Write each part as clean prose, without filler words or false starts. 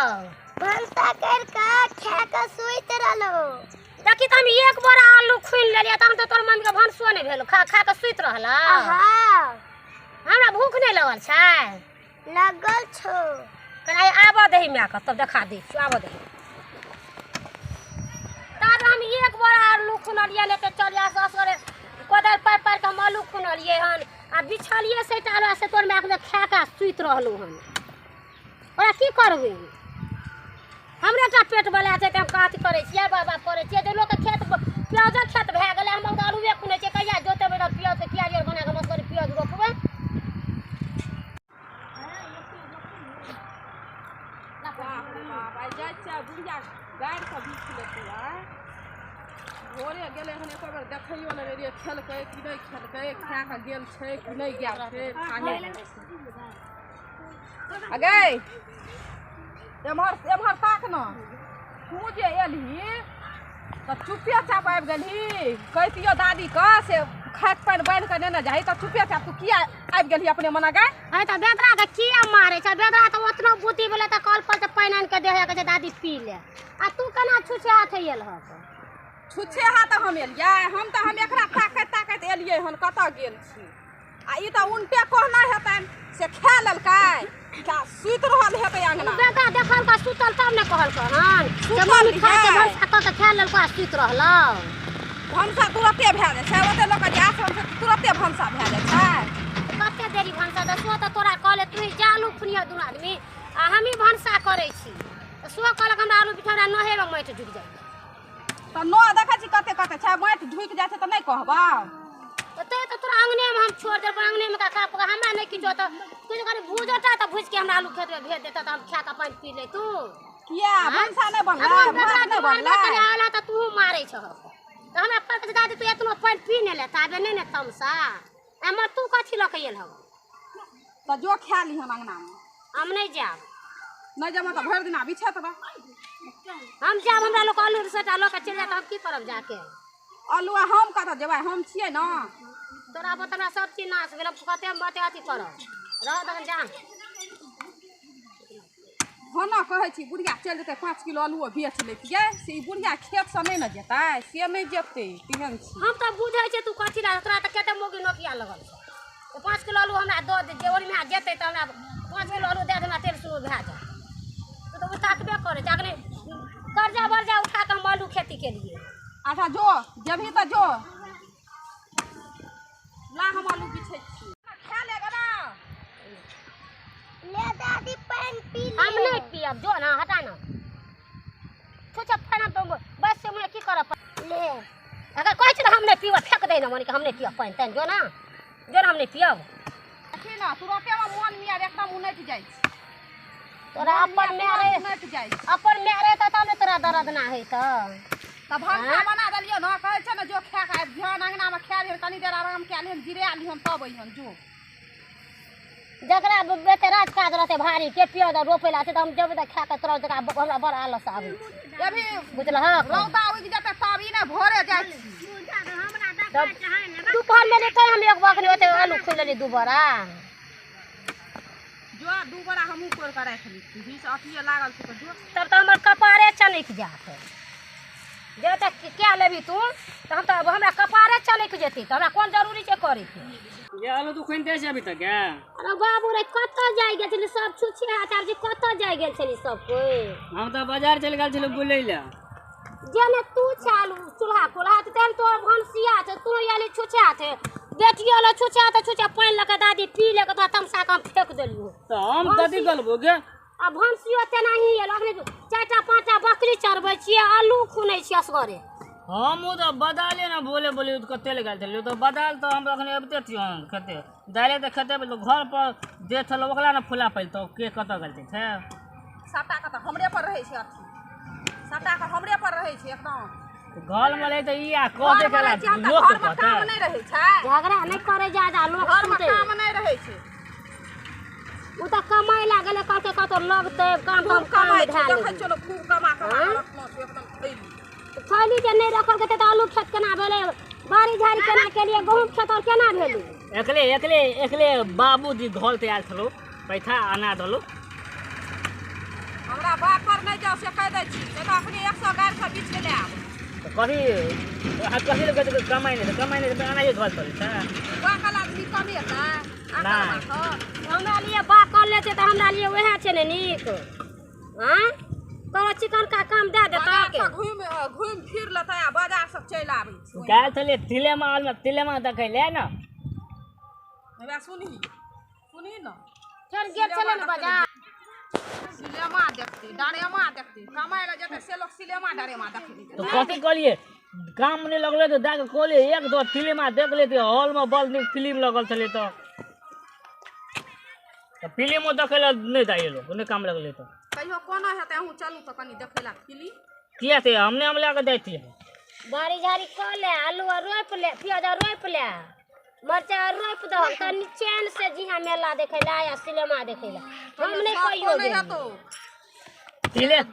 भनसा कर के खा के सुति रहलो। देखी त हम एक बोरा आलू खुनि लेलियै तहन तऽ तोर मम्मी के भनसो नहि भेल, खा खा के सुति रहल। हाँ हमरा भूख नहि लगल छै? लगल छौ। कनि आबऽ दही मायके तब देखा दै छियौ, आबऽ दही। तब हम एक बोरा आलू खुनलियै ने तऽ चल जा ससुरे कोदारि पारि पारि कऽ हम आलू खुनलियै हन आ बिछलियै से आलू से तोर मायके खा कऽ सुति रहलहुँ हन। ओकरा की करबै? हमरे टा पेट बला छै तऽ हम काज करै छियै बाबा करै छियै। जे लोकके खेत प्याजक खेत भए गेलै, हम तऽ आलूए खुनै छियै। कहिया जोतेबै तऽ प्याजके क्यारी आर बना कऽ मस्त प्याज रोपबै। भोरे गेलै हन, एको बेर देखैयो नहि रहियै खेलकै कि नहि खेलकै, खा कऽ गेल छै कि नहि गेल छै। अगै एम्हर एम्हर ताक न, तू जे एलही तऽ चुपे चाप आबि गेलही। कहितियौ दादीके से खाइके पानि बान्हि कऽ नेने जाही, तऽ चुपे चाप तू किया आबि गेलही अपने मने गै? अरे तऽ बेदराके किया मारै छै? बेदरा तऽ ओतनो बुद्धि भेलै तऽ कल पर से पानि आनि कऽ दे कहै छै दादी पी ले, आ तू केना छुछे हाथ एलहक? छुछे हाथ हम एलियै? हम तऽ हम एकरा ताकैत ताकैत एलियै हन कतऽ गेल छी, आ ई तऽ उनटे कहना हेतनि से खा लेलकै सुति रहल हेतै अंगना। बेटा देखलकै सुतल तब ने कहलकै हन जे मम्मी खाइ छै भनसा कऽ के खा लेलकै आ सुति रहलौ। भनसा तुरते भए जाइ छै, ओते लोकके जे आश्रम छै तुरते भनसा भए जाइ छै। कते देरी भनसा तऽ सो तऽ तोरा कहले तू जा आलू खुनिया दुनू आदमी आ हमही भनसा करै छी, तऽ सो कहलक हमरा आलू बिठा हमरा नहेमे माटि ढुकि जाइ। तऽ नह देखै छी कते कते छै, माटि ढुकि जाइ छै तऽ नहि कहबौ? तऽ तऽ तोरा अंगनेमे हम छोड़ि देब, अंगनेमे खा पका हमरा नहि किछो। तऽ तू जे कनि भूजोटा तऽ भूजिके हमरा आलू खेतमे भेज देतऽ तऽ हम खा कऽ पानि पी लैतू। किया भनसा नहि बनलै? भात नहि बनलै? आला तऽ तू मारै छहक तऽ हमरा कहलकै दादी तू एतनो पानि पी नहि ले ताबे नहि ने तमसा एम्हर तू कथी लऽ कऽ एलहक? तऽ जो खा लिहन अंगनामे। हम नहि जायब। नहि जेबै तऽ भरि दिना बिछैत रह। हम जायब, हमरा लोक आलू सबटा लऽ कऽ चलि जायत, हम की करब जाके? आलू हम कतऽ जेबै, हम छियै ने। तोरा पर हमरा सब चीज नाश भेल, कते हम अथी अथी करब, रह तखन जा। होना कहै छी बुढ़िया चलि जेतै 5 किलो आलुओ बेच लैतियै, से ई बुढ़िया खेतसँ नहि ने जेतै, से नहि जेतै, तेहन छी। हम तऽ बुझै छियै तू कथी लए, तोरा तऽ कते मौगी नोकिया लगल छौ। 5 किलो आलू हमरा दऽ दे, जे ओहिमे जेतै तऽ हमरा 5 किलो आलू दए दे, हमरा तेल शुरू भए जायत। तू तऽ ताकबे करै छै, अखने कर्जा वर्जा उठा कऽ हम आलू खेती केलियै। अच्छा जो जेबही तऽ जो, ला हम आलू बिछै छी। खा ले गना। ले दादी पानि पी ले। हम नहि पियब, जो ना हटा ना। सोचा पानि हम बस से मुँह की करब? ले अगर कहै छी ने हम नहि पीब, फेक दे ना मने हम नहि पियब पानि तानि, जो ना जो ना हम नहि पियब। देखी ना तुरते मोन मियार एकदम उनटि जाइ छै। तोरा अपन माय उनटि जाइ छै। अपन माय रहतै तब ने तोरा दर्द ना हेतौ। तऽ भनसा बना देलियौ ने, कहै छै ने जो खा कऽ आबि जहन अंगनामे खा लिहन, कनी देर आराम कए लिहन, जिरा लिहन तब अइहन। जो जकरा बेटे राज काज रहतै भारी के प्याज रोपै ला छै तऽ हम जेबै तऽ खा कऽ तोरा जकरा हमरा बड़ आलस आबै छै। अभी बुझलहक? रौदा उगि जेतै तब ई नहि भोरे जाइ छी। दुपहरमे लेतै हम एक बखनी ओते आलू खुनि लेलियै 2 बोरा। जो 2 बोरा हमहूँ कोरि कऽ राखि लै छी, बीस अथिये लागल छै तऽ जो। तब तऽ हमर कपारे चनकि जायत, जे तऽ कए लेबही तू तऽ हम तऽ हमरा कपारे चनकि जेतै, तऽ हमरा कोन जरूरी छै करैके? ये आलू तू खुनिते छै अभी तक? अरे बाबू रे कतऽ जाइ गेल छली सब छुछे हाथ आब जे कतऽ जाइ गेल छली सब कोइ? हम तऽ बाजार चलि गेल छलहुँ बुलै लए। जेने तू छालू चूल्हा कोल्हा तेहन तोहर भनसिया छै, तू आयली छुछे हाथे, बेटियो लए छुछे हाथे छुछे पानि लऽ कऽ दादी पी ले कऽ तोरा तमसा कऽ हम फेक देलियौ। तऽ हम कथी करबो गे? आ भनसियो तेनाही आयल, अखने 4टा 5टा बकरी चरबै छियै, आलू खुनै छियै असगरे। हम ओ तऽ बदाले ने बोले बोले कते लए गेल छलियै तऽ बदाल तऽ हम अखने अबिते छियै हम खेते दाले तऽ खेते घर पर जे छल ओकरा ने फुला पैलतौ, के कतऽ गेल छै? सबटा के तऽ हमरे पर रहै छै अथी, सबटा के हमरे पर रहै छै एकदम। घरमे रहै तऽ ई आ कह दे घरमे रहै छै, हम तऽ लोक घरमे कहतै। काम नहि रहै छै। झगड़ा नहि करै जा जा लोक घरमे सुनतै। काम नहि रहै छै। ओ तऽ कमाइ लए गेलै, कहलकै कतौ लगतै काम तऽ हम खूब काम कमाइ छै, धए देखै लेबै। छियौ ने खूब कमा कमा कऽ रखने छै एकदम थैली। थैली जे नहि रखलकै तऽ आलू खेत केना भेलै, बाड़ी झाड़ी केना केलियै, गहूँम खेत आओर केना भेलै? एकले एकले एकले बाबूजी घर से आयल छलौ, पैसा अना देलौ। हमरा बाप पर नहि जाउ से कहि दै छी, नहि तऽ अखनी 100 गारि सब बीच ले आब। तऽ कथी अहाँ कथी लए कहै कमाइ नहि छै, कमाइ नहि छै तऽ एनाहिए घर चलै छै। बाकल आदमी कमेतै? नहि। हमरा लिए बाकल ले छै तऽ हमरा लिए वएह छै ने नीक। आँय कोनो चिकन का काम दए देतक? घुमि घुमि फिर लेतै आ बाजार सब चलि आबै छै। गेल छलियै सिनेमा हॉलमे, सिनेमा देखै लए ने। हमरा सुनही सुनही ने। फेर गेल छलै ने बाजार। सिनेमा देखतै, डरेमा देखतै, कमाइ लए जेतै से लोक सिनेमा डरेमा देखै लए। तऽ कथी कहलियै काम नहि लगलै तऽ दए कऽ कहलियै एक दो फिल्म देख लेतियै। हॉलमे बड़ नीक फिल्म लगल छलै तऽ फिल्मो देखै लए नहि जाइए लोक, नहि काम लगलै तऽ। कहियो कोना हेतै अहूँ चलू तऽ कनि देखै लए फिल्म। किया से हमने हम लए कऽ जाइ छियै। बाड़ी झाड़ी कऽ ले, आलू आर रोपि ले, प्याज आर रोपि ले, मरचाइ आर रोपि दहक तऽ चैन से जिहा मेला देखै लए या सिनेमा देखै लए। हम नहि कहियो नहि हेतौ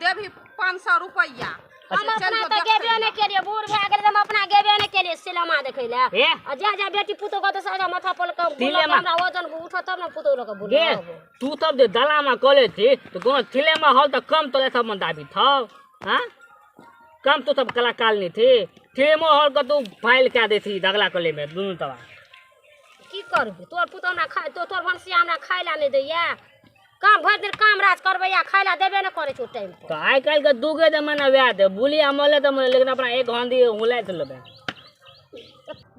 देबही 500 रुपैआ। हम अपना तऽ गेबे नहि केलियै, बूढ़ भए गेलै तऽ हम अपना गेबे नहि केलियै सिनेमा देखै लए। आ जा जा बेटी पुतोह कहतै से माथा पर कऽ हमरा वजन उठत तब ने पुतोह लऽ कऽ बुलब। तू सब जे दलामा कऽ छी तऽ कोनो सिनेमा हॉल तऽ कम तोरा सबमे दाबी थौ। हाँ कम तो सब कलाकार नहीं थे, सिनेमा हॉल के तू फाइल कए दै दगला कले में दुनू तबा। की करबै तोर पुतोह हमरा खाय, तोर भनसिया हमरा खाय लए नहि दैया। काम भरि दिन काम राज करबै आ खाय लए देबे नहि करै छै टाइम पर। तऽ आइ काल्हि के दूगे जमाना वएह दे बुलिया मले तऽ मले, लेकिन अपना एक हांडी हुलाइत लेबै।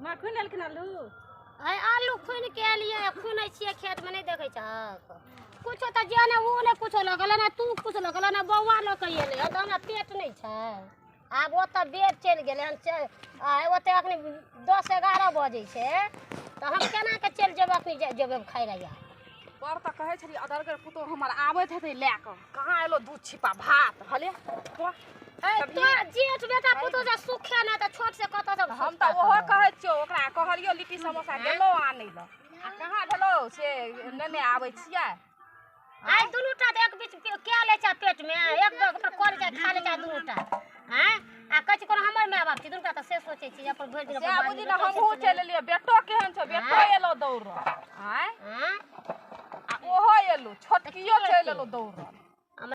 माँ खुनि लेलखिन आलू? आइ आलू खुनि के एलियै, खुनै छियै खेतमे, नहि देखै छहक कुछो तऽ जे ने ओ नहि कुछो लऽ गेलै, ने तू कुछो लऽ गेलै, ने बौआ लऽ कऽ एलै। तऽ हमरा पेट नहि छै। आब ओतऽ बेर चलि गेलै हन, ओतऽ अखनी 10-11 बजै छै तऽ हम केना कऽ चलि जेबै अखनी जेबै खाय लए। पर तऽ कहै छलियै अदरगर पुतोह हमर आबैत हेतै लए कऽ, कहाँ एलो 2 छिपा भात हले। तोर जेठ बेटा पुतोह जे सुखे नहि तऽ छोट से कतऽ सब। हम तऽ ओहो कहै छियौ, ओकरा कहलियौ लिट्टी समोसा गेलो आनै लए आ कहाँ भेलौ से नेने आबै छियै। आइ दुनू टा तऽ एक बीच कए लै छै पेटमे, एक करै छै खा लै छै दुनू टा। आँय आ कहै छै कोनो हमर माय बाप छै दुनू टा तऽ से सोचै छी अपन भरि दिन। से बुझी ने हमहूँ चलि एलियै, बेटो केहन छौ, बेटो एलो दौड़ल। आँय आ ओहो एलो, छोटकियो चलि एलो दौड़ल।